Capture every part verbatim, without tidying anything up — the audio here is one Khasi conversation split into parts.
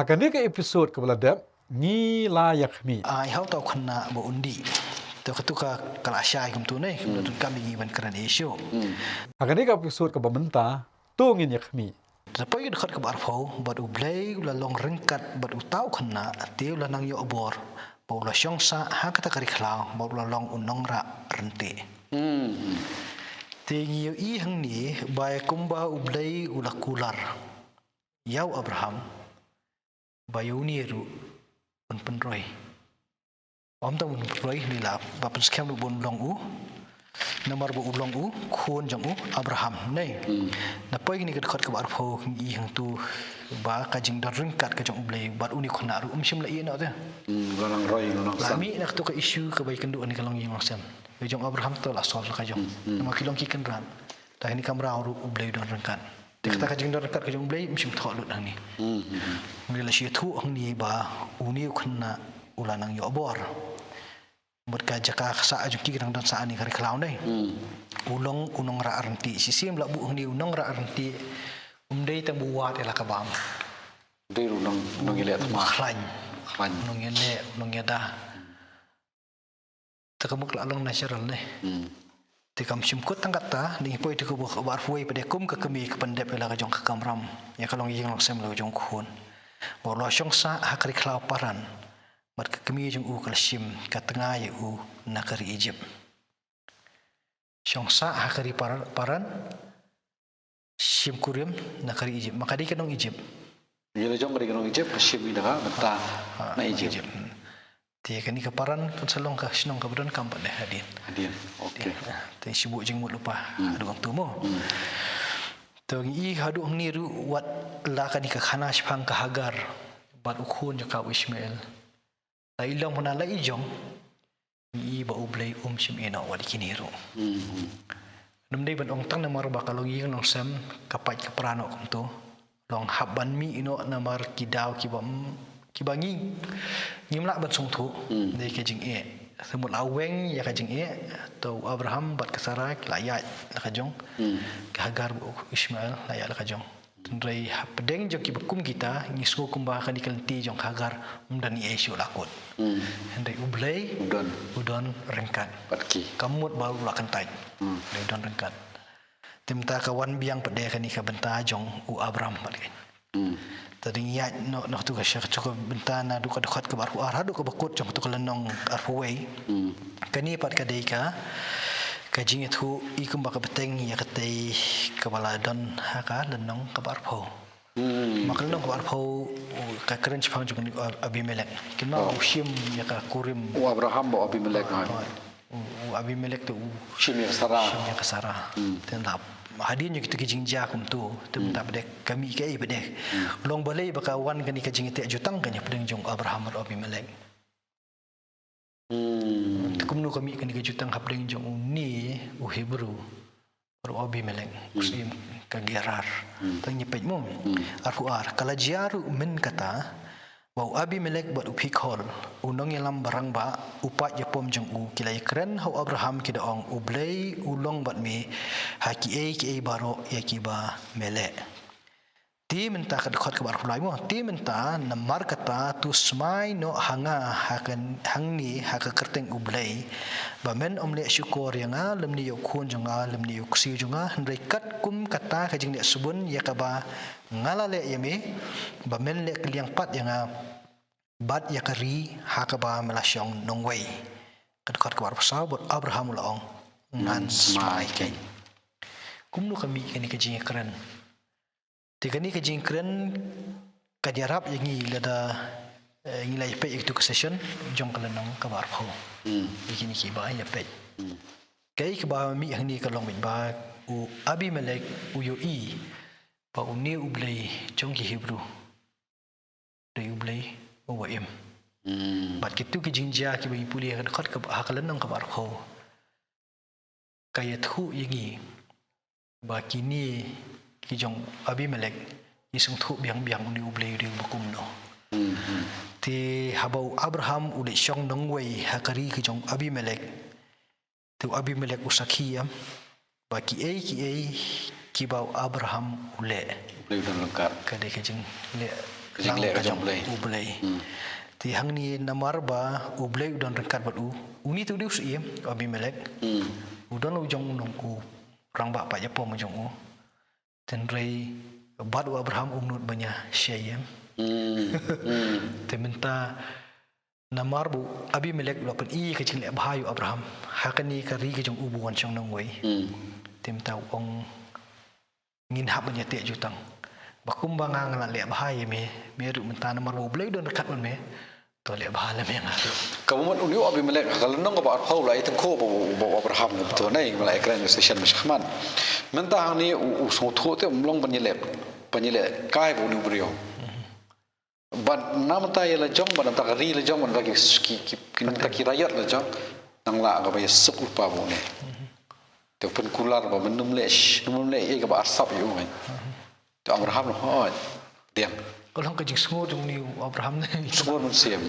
Kane ka episode kaba la dep, ngi la ïa khmih. Ai hau tau khynnah ba un dih. To katu ka ka la shai kumtu ne, kumtu kam ngi ban kren issue. Ha kane ka episode kaba mynta, to ngin ïa khmih. Te poi ka dkhot kaba arphew, bad U Blei u la long ryngkat bad uta u khynnah, te u la nang ïoh bor, ba u la shong sah ha kata ka ri khlaw, bad u la long u nongrah ryntih. Te ngi ïohi hangne ba kumba U Blei u la kular ïa u Abraham, ba ïa une ruh un pynroi. Ym tang un pynroi, ne la ba pynskhem ruh ba un long u, namar ba u long u khun jong u Abraham, ne. Na poi kane ka dkhot kaba arphew ngi i hangtu ba ka jingdon ryngkat ka jong U Blei bad une u khynnah ruh um shym la ïeh noh te. Hmm, la nang roi, la nang san. La mih na katu ka issue kaba ïakynduh hangne ka longïing longsem. Ka jong Abraham to la solve la ka jong. Namar ki long ki kynrad. Te hangne ka mraw ruh U Blei u don ryngkat. Te kata ka jingdon ryngkat ka jong U Blei um shym thoh lut hangne. Ngi la shu ïathuh hangne ba une u khynnah u la nang ïoh bor. Bad ka jaka ka sah jong ki ka dang don sah hangne ka ri khlaw ne. U long u nongrah ryntih. Shisien la buh hangne u nongrah ryntih. Um dei tang ba u wad ïa la ka bam. Dei ruh nong, nong ïaleh thymmai. Khlaiñ. Khlaiñ. Nong ïaleh, nong ïada. Te ka mut la long natural ne. Te kam shym kut tang kata, ngi poi te kaba arphew wei pat de kum ka kmie ka pyndep ïa la ka jong ka kamram. Ïa ka longïing longsem la ka jong u khun. Ba u la shong sah ha ka ri khlaw Paran. Bad ka kmie jong u ka la shim ka tnga ïa u na ka ri Egypt. Shong sah ha ka ri Paran, Paran. Shim kurim na ka ri Egypt. Ma ka dei ka nong Egypt. Ïa la jong ka dei ka nong Egypt, ka shim ïa ka bynta na Egypt. Te kane ka Paran kan sa long ka shnong kaba donkam pat de hadien. Hadien. Okay. Te shu buh jingmut lypa haduh hangtu mo. Te ngi i haduh hangne ruh wat la kane ka khana shaphang ka Hagar. Bad u khun jong ka u Ishmael. La i long hana la i jong. Ngi i ba U Blei um shym ïeh noh wat ïa kine ruh. Ym dei ban ong tang namar ba ka longïing longsem ka pait ka pra noh kumto. Long hap ban mih noh namar ki daw kiba, kiba ngi, ngim lah ban sngewthuh. Dei ka jingeh. Shu mut la weng ïa ka jingeh. To u Abraham bad ka Sara ki la ïaid la ka jong. Ka Hagar bad u Ishmael la ïaid la ka jong. Hynrei hapdeng jong kiba kum kita, ngi sngew kumba kane ka lynti jong ka Hagar, ym don ei ei shuh la kut. Hynrei U Blei, u don ryngkat. Ka mut ba u la kyntait. Hynrei u don ryngkat. Te mynta ka wan biang pat de kane ka bynta jong u Abraham pat de. Te dang ïaid noh, noh tu ka sha, tu ka bynta naduh ka dkhot kaba arphew ar haduh kaba kut jong tu ka lynnong arphew wei. Kane pat ka dei ka, ka jingïathuh i kumba ka bteng ïa katei kaba la don ha ka lynnong kaba arphew. Ma ka lynnong kaba arphew, ka kren shaphang jong u Abimelek. Kynmaw u shim ïa ka kurim. U Abraham bad u Abimelek. U, u Abimelek te u shim ïa ka Sara. Shim ïa ka Sara. Te nda hadien jong kita ki jingjia kumto. Te mynta pat de ka mih kaei pat de. Long balei ba ka wan kane ka jingïateh jutang kane hapdeng jong u Abraham bad u Abimelek. Te kumno ka mih kane ka jutang hapdeng jong une u Hebru bad u Abimelek, u syiem ka Gerar. Te ngi peit mo. Arphew ar, ka la jia ruh mynkata, ba u Abimelek bad u Phikhol, u nongïalam barangbah, u paid ïapom jong u, ki la ïakren ha u Abraham ki da ong, U Blei u long bad me ha kiei kiei baroh ïa kiba me leh. Te mynta ka dkhot kaba arphew lai mo, te mynta namar kata to smai noh ha nga ha ka, hangne ha ka kyrteng U Blei, ba men ym leh shukor ïa nga lymne ïa u khun jong nga lymne ïa u ksiew jong nga, hynrei katkum kata ka jingleh sbun ïa kaba nga la leh ïa me, ba men leh kylliang pat ïa nga bad ïa ka ri ha kaba me la shong nongwei. Ka dkhot kaba arphew saw, bad Abraham u la ong, ngan smai kein. Kumno ka mih kane ka jingïakren? Te kane ka jingkren ka ïarap ïa ngi lada, eh, ngi la ïa peit ïa katu ka session jong ka lynnong kaba arphew. Ïa kine kiba ïa peit. Kaei kaba mih hangne ka long beit ba u Abimelek u ïohi ba une U Blei jong ki Hebru dei U Blei uba im. Bad kitu ki jingjia kiba ngi pule ha ka dkhot kaba, ha ka lynnong kaba arphew. Ka ïathuh ïa ngi ba kine ki jong Abimelek, ngi sngewthuh biang biang une U Blei u dei uba kumno. Te haba u Abraham u leit shong nongwei ha ka ri ki jong Abimelek. Te u Abimelek u sakhi ïa ba kiei kiei kiba u Abraham u leh, U Blei u don ryngkat. Ka dei ka jingleh Ka jingleh ka jong U Blei. Hmm. Te hangne namar ba U Blei u don ryngkat bad u. Une te u dei u syiem, u Abimelek. Hmm. U don u jong u nong u rangbah paid pom u jong u. Hynrei bad u Abraham um nud ban ïa shai ïa. Hmm. Hmm. Te mynta namar ba u Abimelek u la pyni ka jingleh bha ïa u Abraham. Ha kane ka ri ka jong u ba u wan shong nongwei. Hmm. Te mynta u ong ngin hap ban ïa teh jutang. Ba kumba nga nga la leh bha ïa me, me ruh mynta namar ba U Blei u don ryngkat bad me. To leh bha lem ïa nga. Kaba mut une u Abimelek ha ka lynnong kaba arphew la ïa tyngkhuh ba, ba, ba Abraham kumto ne, ba la ïa kren station ba shakhmat. Mynta hangne u, u sngewthuh te um long ban ïaleh, ban ïaleh kai bad une u briew. Bad na mynta ïa la jong, bad na mynta ka ri la jong, bad na mynta ki, ki, ki, ki, na mynta ki raiot la jong, nang lah kaba ïasuk lypa bad une. Te u pynkular ba men ym leh, sh-, men ym leh ei kaba arsap ïa u ngan. Te Abraham u ong hooid. Diang. Ka long ka jingsngew jong une u Abraham ne. Sngewbha mynsiem.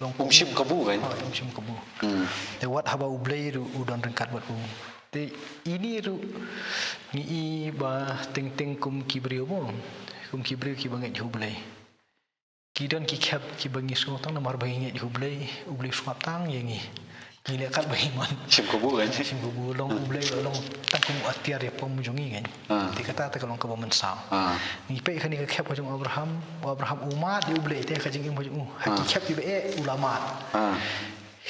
Long um shim kabu kan. Oh, um shim kabu. Hmm. Te wat haba U Blei ruh u don ryngkat bad u. Te ine ruh ngi i ba teng teng kum ki briew mo. Kum ki briew kiba ngeit ha U Blei. Ki don ki khep kiba ngi sngew tang namar ba ngi ngeit ha U Blei, U Blei u sngap tang ïa ngi. Ngi leh kat ba ngi mon. Shim kabu kan. Shim kabu long U Blei long tang kum u atiar ïa pom jong ngi kan. Ah. Te kata te ka long kaba mynsaw. Ah. Ngi peit kane ka khep ka jong u Abraham, u Abraham u mad ïa U Blei te ka jingim ka jong u. Ha ki khep kiba eh u la mad. Ah.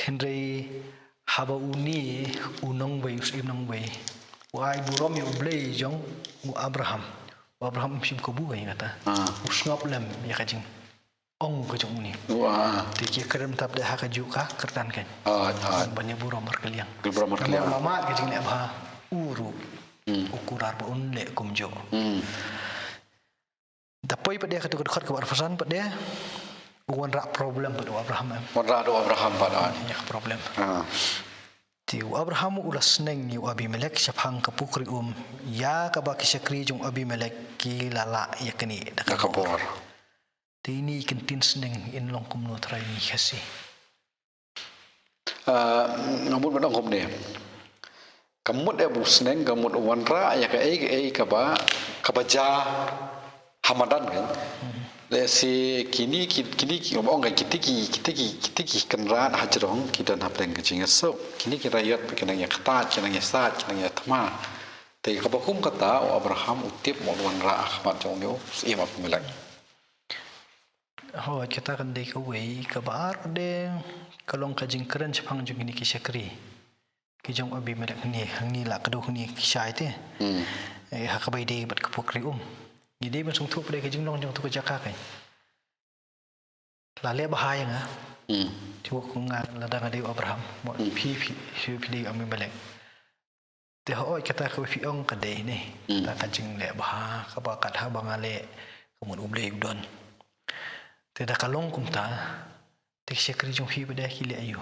Hynrei haba une u nongwei, u syiem nongwei, u ai burom ïa U Blei jong u Abraham. U Abraham um shim kabu kan ïa kata. Ah. U sngap lem ïa ka jing ong ka jong une. Wah. Te ki kren tap de ha kajuh ka kyrdan kan. Ah, ah. Ban ïa burom markylliang. Burom markylliang. Namar u la mad ka jingleh bha u ruh. Hmm. U kular ba un leh kumjuh. Hmm. Da poi pat de ha kato ka dkhot kaba arphew san pat de u wanrah problem pat u Abraham em. Wanrah da u Abraham pat, ah. Ïa ka problem. Ah. Te u Abraham u la sneng ïa u Abimelek shaphang ka pukri um ïa kaba ki shakri jong u Abimelek ki la lah ïa kane da ka bor. Da ka bor. Te ine i kyntien sneng in long kumno trai ine i Khasi? Ah, nga mut ban ong kumne. Ka mut ïa u sneng, ka mut u wanrah ïa kaei kaei kaba, kaba jia ha madan kan. Lehse kine ki, kine ki, ong ka kiti ki, kiti ki, kiti ki kynrad hajrong ki don hapdeng ka jingïasuk. Kine ki raiot ki nang ïa kyntait, ki nang ïa sait, ki nang ïa thma. Te kaba kum kata u Abraham u tip mo u wanrah ha khmat jong u syiem Abimelek. Hooid, kata kan dei kawei, kaba ar de ka long ka jingkren shaphang jong kine ki shakri. Ki jong u Abimelek hangne, hangne la ka dei kine ki shai te. Hmm. Eh, ha kaba ïadei bad ka pukri um. Ngi dei ban sngewthuh pat de ka jinglong jong kato ka jaka kan. La leh bha ïa nga. Hmm. Te u ong nga lada nga dei u Abraham, mo phi, phi, phi, phi dei u Abimelek. Te hooid kata kaba phi ong ka dei ne. Hmm. Kata ka jingleh bha, kaba kat haba nga leh, ka mut U Blei u don. Te da ka long kumta, te ki shakri jong phi pat de ki leh aïu.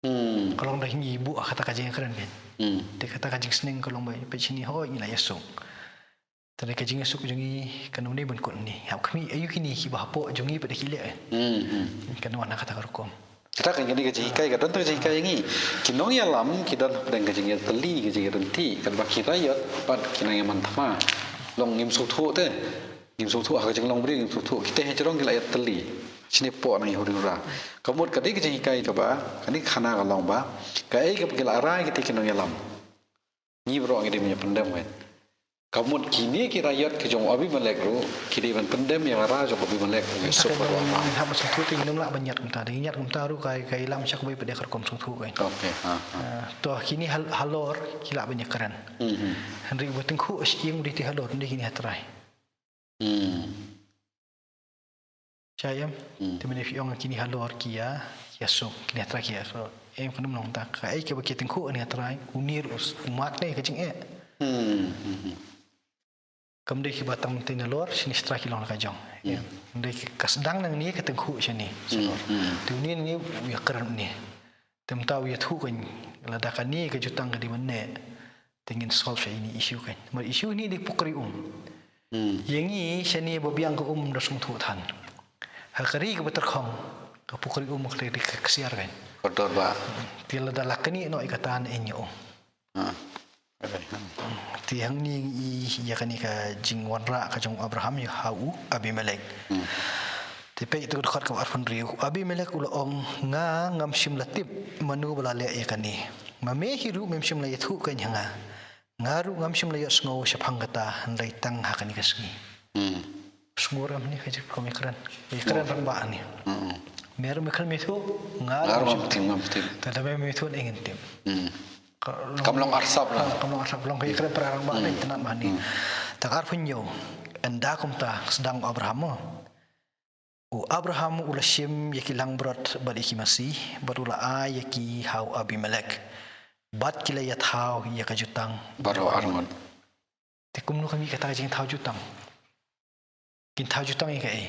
Hmm. Ka long da ngi buh kata ka jingkren kan. Hmm. Te kata ka jingsneng ka long ba peit shane hooid ngi la ïasuk. Te da ka jingïasuk jong ngi kan ym dei ban kut ne. Hap khmih aïu kine kiba hapoh jong ngi pat de ki leh. Hmm, hmm. Kan wan ha kata ka rukom. Kata kan kane ka jinghikai ka don tang ka jinghikai ïa ngi. Ki nongïalam ki don hapdeng ka jingïatylli ka jingïaryntih kan ba ki raiot bad ki nongïaman thma. Long ngim sngewthuh te. Ngim sngewthuh ha ka jinglong briew ngim sngewthuh. Kita hajrong ki la ïatylli. Shane hapoh nang ïa huri hura. Ka mut ka dei ka jinghikai kaba kane ka khana ka long ba kaei kaba ki la rai kita ki nongïalam. Ngi baroh ngi dei ban ïa pyndem kan. Ka mut kine ki raiot ki jong u Abimelek ruh ki dei ban pyndem ïa ka ra jong u Abimelek u ïasuk ka ruh. Haba sngewthuh te ngim lah ban ñiad kumta. Dei ñiad kumta ruh ka, ka ïalam sha kawei pat de ka rukom sngewthuh kan. Okay, ha, ha. Ah, to kine hal-, halor ki lah ban ïakren. Mhm. Hynrei uba tyngkhuh sha ïing u dei te halor, u dei kine ha trai. Hmm. Shai em? Hmm. Te mynne phi ong kine halor ki ïa, ki ïasuk, kine ha trai ki ïasuk. Em, kan ym long ta. Kaei kaba ki tyngkhuh kine ha trai, une ruh u mad ne ka jingeh. Hmm, hmm, hmm. Kam dei kiba tang te nalor, shane sha trai ki long la ka jong. Hmm. Em, kam dei ki, ka sdang nangne ka tyngkhuh shane, hmm, shalor. Hmm. Te une nangne u ïakren une. Te mynta u ïathuh kan lada kane ka jutang ka dei ban neh. Te ngin solve sha ine i issue kan. Namar issue ine dei pukri um. Hmm. Ïa ngi shane ba biang ka um da sngewthuh than. Ha ka ri kaba tyrkhong ka pukri um ka dei ka ksiar kan. Kordor ba. Te lada la kane noh ïa kata ne ïa um. Ah. Te hangne i ïa kane ka jingwanrah ka jong u Abraham ïa ha u Abimelek. Hmm. Te peit ïa ka dkhot kaba arphew hynriew. Abimelek u la ong, nga ngam shym la tip mano ba la leh ïa kane. Ma me hi ruh mem shym la ïathuh kein ha nga. Nga ruh ngam shym la ïohsngew shaphang kata hynrei tang ha kane ka sngi. Hmm. Sngew ram ni ka jingkren, ïakren rangbah ni. Hmm. Me ruh me khlem ïathuh, nga ruh ngam shym la tip. Te lada me ïathuh ngin tip. Hmm. Kam long arsap la. Kam long arsap, long ka ïakren para rangbah ni, tang ba ni. Hmm. Te ka arphew hynñiew. Ynda kumta sdang Abraham mo. U Abraham u la shim ïa ki langbrot bad ïa ki masi, bad u la ai ïa ki ha u Abimelek. Bad ki la ïathaw ïa ka jutang baroh arngut. Te kumno ka mih kata ka jingthaw jutang? Kin thaw jutang ïa kaei?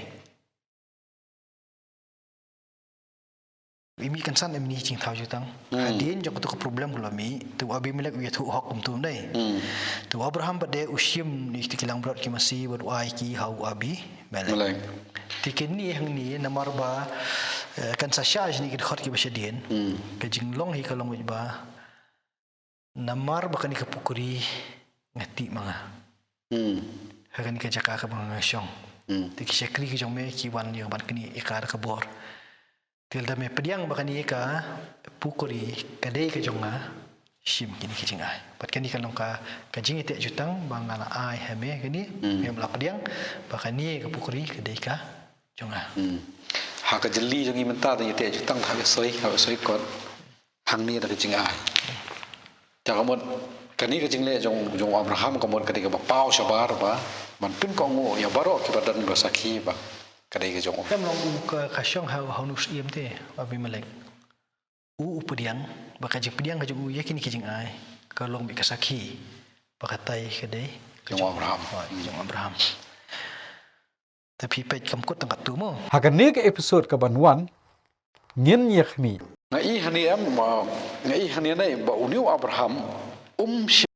I mih kynsan em ni jingthaw jutang. Hmm. Hadien jong katu ka problem ka la mih, te u Abimelek u ïathuh hok kumtu dei. Hmm. Te u Abraham pat de u shim ni tu ki langbrot ki masi bad u ai ki ha u Abimelek. Melek. Te kine hangne namar ba, eh, kan sa shah jingkyrkhu kiba shadien. Hmm. Ka jinglong hi ka long ba namar ba kane ka pukri nga tih ma nga. Hmm. Ha kane ka jaka kaba nga shong. Hmm. Te ki shakri ki jong me ki wan ïa ka ban knieh ïa ka da ka bor. Te lada me pdiang ba kane ka pukri ka dei ka jong nga, shim kine ki jingai. Bad kane ka long ka, ka jingïateh jutang ba nga la ai ha me kane, hmm, mem la pdiang ba kane ka pukri ka dei ka jong nga. Hmm. Ha ka jylli jong ngi mynta da ïateh jutang ha u soi, ha u soi kot. Hangne da ka jingai. Te ka mut kane ka jingleh jong, jong u Abraham ka mut ka dei kaba paw shabar ba ban pynkohnguh ïa baroh kiba don ba sakhi ba ka dei ka jong u. Em long u ka, ka shong ha, ha u nus ïem te, u Abimelek. U, u pdiang ba ka jingpdiang ka jong u ïa kine ki jingai ka long beit ka sakhi ba katai ka dei ka jong u Abraham. Hooid, ka jong u Abraham. Te phi peit kam kut tang katto mo. Ha kane ka episode ka ban wan ngin ïa khmih. Nga i hangne em, nga i hangne ne ba une u Abraham um shim